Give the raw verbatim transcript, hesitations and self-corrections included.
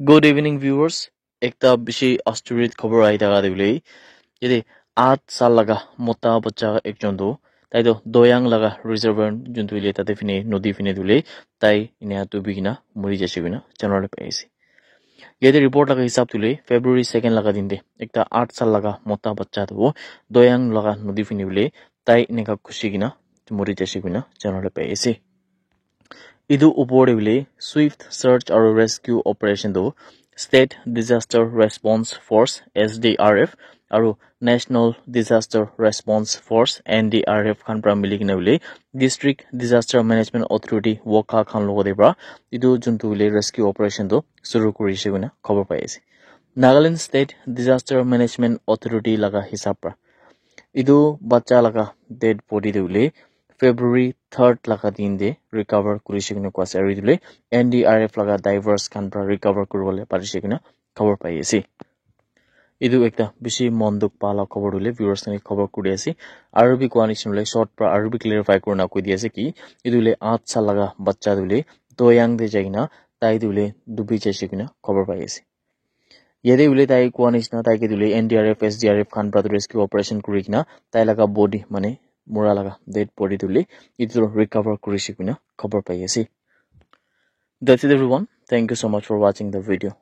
Good evening, viewers. Ekta bishi asturit khobor ahi thaka de hoile, yate aath saal laga mota bacha ekjon tu, tai tu Doyang laga reservoir juntu hoile tate phine nodi phine tu hoile tai enia dubi kena mori jaise koina janabole pai ase. Yate report laga hisab tu hoile February second laga din te ekta aath saal laga mota bacha tu Doyang laga nodi phine hoile tai eneka khushi kena mori jaise koina janabole pai ase. Etu upor te hoile swift search aru rescue operation tu State Disaster Response Force, S D R F, aru National Disaster Response Force, N D R F, khan para mili kena hoile District Disaster Management Authority, WOCA, khan logote para etu juntu hoile rescue operation tu shuru kurise koina khobor pai ase. Nagaland State Disaster Management Authority laga hisab para etu bacha laga dead body tu hoile February third laga din te recover kurise koina koa ase, aru etu hoile N D R F laga divers khan para recover kuribole parise koina khobor pai ase. Etu ekta bishi mon dukh pa la khobor tu hoile viewers khan ke khobor kuri ase, aru bi koa nishina hoile short para aru bi clarify kurina koi di ase ki etu hoile aath saal laga bacha tu hoile Doyang te jai kena tai tu hoile dubi jaise koina khobor pai ase. Yate hoile tai koa nishina tai ke tu hoile N D R F, S D R F khan para rescue operation kuri kena tai laga body mane mura laga dead body tu hoile etu recover kurise koina khobor pai ase. That's it, everyone. Thank you so much for watching the video.